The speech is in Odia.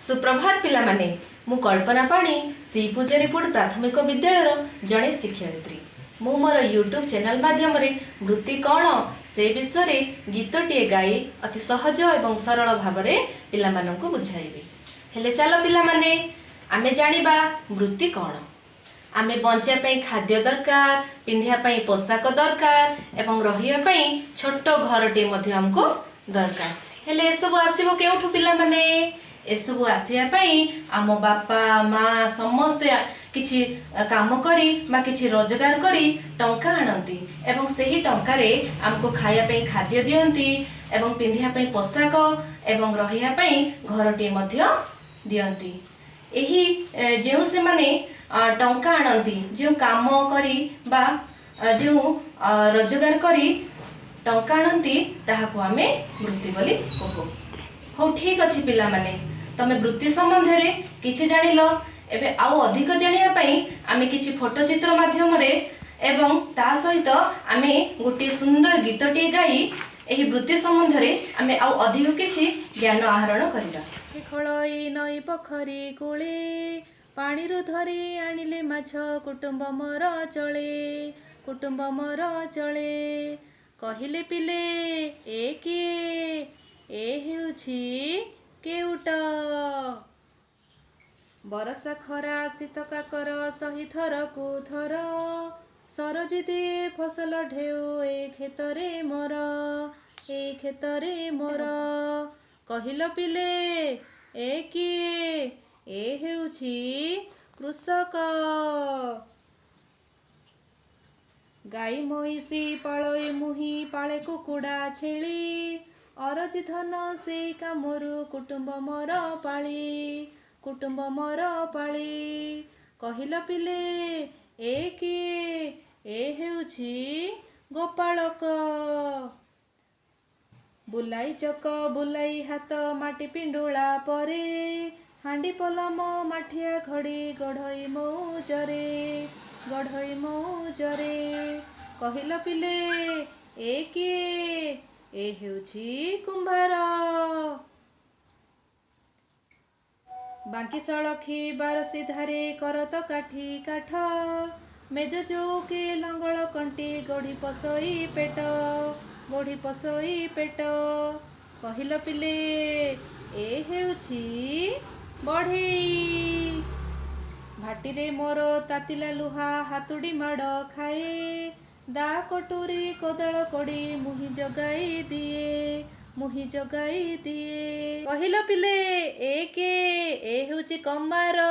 ସୁପ୍ରଭାତ ପିଲାମାନେ। ମୁଁ କଳ୍ପନା ପାଣି, ସି ପୂଜାରୀପୁର ପ୍ରାଥମିକ ବିଦ୍ୟାଳୟର ଜଣେ ଶିକ୍ଷୟିତ୍ରୀ। ମୁଁ ମୋର ୟୁଟ୍ୟୁବ୍ ଚ୍ୟାନେଲ୍ ମାଧ୍ୟମରେ ବୃତ୍ତି କ'ଣ ସେ ବିଷୟରେ ଗୀତଟିଏ ଗାଇ ଅତି ସହଜ ଏବଂ ସରଳ ଭାବରେ ପିଲାମାନଙ୍କୁ ବୁଝାଇବି। ହେଲେ ଚାଲ ପିଲାମାନେ, ଆମେ ଜାଣିବା ବୃତ୍ତି କ'ଣ। ଆମେ ବଞ୍ଚିବା ପାଇଁ ଖାଦ୍ୟ ଦରକାର, ପିନ୍ଧିବା ପାଇଁ ପୋଷାକ ଦରକାର ଏବଂ ରହିବା ପାଇଁ ଛୋଟ ଘରଟିଏ ମଧ୍ୟ ଆମକୁ ଦରକାର। ହେଲେ ଏସବୁ ଆସିବ କେଉଁଠୁ ପିଲାମାନେ? ଏସବୁ ଆସିବା ପାଇଁ ଆମ ବାପା ମା ସମସ୍ତେ କିଛି କାମ କରି ବା କିଛି ରୋଜଗାର କରି ଟଙ୍କା ଆଣନ୍ତି ଏବଂ ସେହି ଟଙ୍କାରେ ଆମକୁ ଖାଇବା ପାଇଁ ଖାଦ୍ୟ ଦିଅନ୍ତି ଏବଂ ପିନ୍ଧିବା ପାଇଁ ପୋଷାକ ଏବଂ ରହିବା ପାଇଁ ଘରଟିଏ ମଧ୍ୟ ଦିଅନ୍ତି। ଏହି ଯେଉଁ ସେମାନେ ଟଙ୍କା ଆଣନ୍ତି, ଯେଉଁ କାମ କରି ବା ଯେଉଁ ରୋଜଗାର କରି ଟଙ୍କା ଆଣନ୍ତି, ତାହାକୁ ଆମେ ବୃତ୍ତି ବୋଲି କହୁ। ହଉ, ଠିକ୍ ଅଛି ପିଲାମାନେ, ତମେ ବୃତ୍ତି ସମ୍ବନ୍ଧରେ କିଛି ଜାଣିଲ। ଏବେ ଆଉ ଅଧିକ ଜାଣିବା ପାଇଁ ଆମେ କିଛି ଫଟୋ ଚିତ୍ର ମାଧ୍ୟମରେ ଏବଂ ତା ସହିତ ଆମେ ଗୋଟିଏ ସୁନ୍ଦର ଗୀତଟିଏ ଗାଇ ଏହି ବୃତ୍ତି ସମ୍ବନ୍ଧରେ ଆମେ ଆଉ ଅଧିକ କିଛି ଜ୍ଞାନ ଆହରଣ କରିବା। ଖୋଳଇ ନଈ ପୋଖରୀ କୂଳେ, ପାଣିରୁ ଧରି ଆଣିଲେ ମାଛ, କୁଟୁମ୍ବ ମୋର ଚଳେ, କୁଟୁମ୍ବ ମୋର ଚଳେ। କହିଲେ ପିଲେ, ଏ କିଏ? ଏ ହେଉଛି କେଉଟ। ବରଷା ଖରା ଶୀତ କାକର ସହି ଥରକୁ ଥର, ସରଜି ଦିଏ ଫସଲ ଢେଉ ଏ କ୍ଷେତରେ ମୋର, ଏ କ୍ଷେତରେ ମୋର। କହିଲ ପିଲେ, ଏ କିଏ? ଏ ହେଉଛି କୃଷକ। ଗାଈ ମଇଁଷି ପାଳଇ ମୁହିଁ, ପାଳେ କୁକୁଡ଼ା ଛେଳି, ଅରଜି ଧନ ସେଇ କାମରୁ କୁଟୁମ୍ବ ମୋର ପାଳି, କୁଟୁମ୍ବ ମୋର ପାଳି। କହିଲ ପିଲେ, ଏ କିଏ? ଏ ହେଉଛି ଗୋପାଳକ। ବୁଲାଇ ଚକ ବୁଲାଇ ହାତ, ମାଟି ପିଣ୍ଡୁଳା ପରେ, ହାଣ୍ଡି ପଲମ ମାଠିଆ ଘଡ଼ି, ଗଢ଼ଇ ମଉଜରେ, ଗଢ଼ଇ ମଉଜରେ। କହିଲ ପିଲେ, ଏ କିଏ? ଏ ହେଉଛି କୁମ୍ଭାର। ବାଙ୍କି ସଳଖି ବାରସି ଧାରେ, କରତ କାଠି କାଠ, ମେଜ ଚଉକି ଲଙ୍ଗଳ କଣ୍ଟି, ଗଢ଼ି ପଶଇ ପେଟ, ଗଢ଼ି ପଶଇ ପେଟ। କହିଲ ପିଲେ, ଏ ହେଉଛି ବଢ଼େଇ। ଭାଟିରେ ମୋର ତାତିଲା ଲୁହା, ହାତୁଡ଼ି ମାଡ଼ ଖାଏ, ଦା କଟୁରୀ କୋଦାଳ କଡ଼ି, ମୁହିଁ ଜଗାଇ ଦିଏ, ମୁହିଁ ଜଗାଇ ଦିଏ। କହିଲ ପିଲେ, ଏ କିଏ? ଏ ହେଉଛି କମାର।